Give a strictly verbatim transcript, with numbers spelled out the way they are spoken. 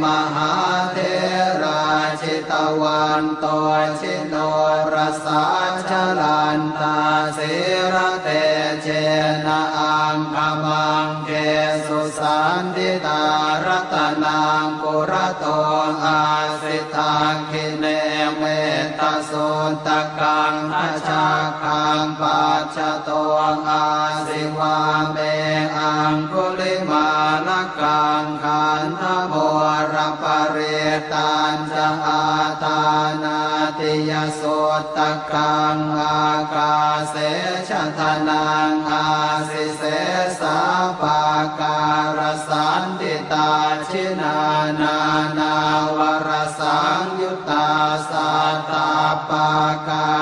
Mahātherā jitavanto jinorasā, jalantā sīlatejena aṅgamaṅgesu saṇṭhitā. Ratanaṃ purato āsi, dakkhiṇe mettasuttakaṃ, dhajaggaṃ pacchato āsi, vāme aṅgulimālakaṃ. Khandhamoraparittañca āṭānāṭiyasuttakaṃ, ākāse chadanaṃ āsi, sesā pākārasaṇṭhitā. Jinā nānāvarasaṃyuttā sattappākāra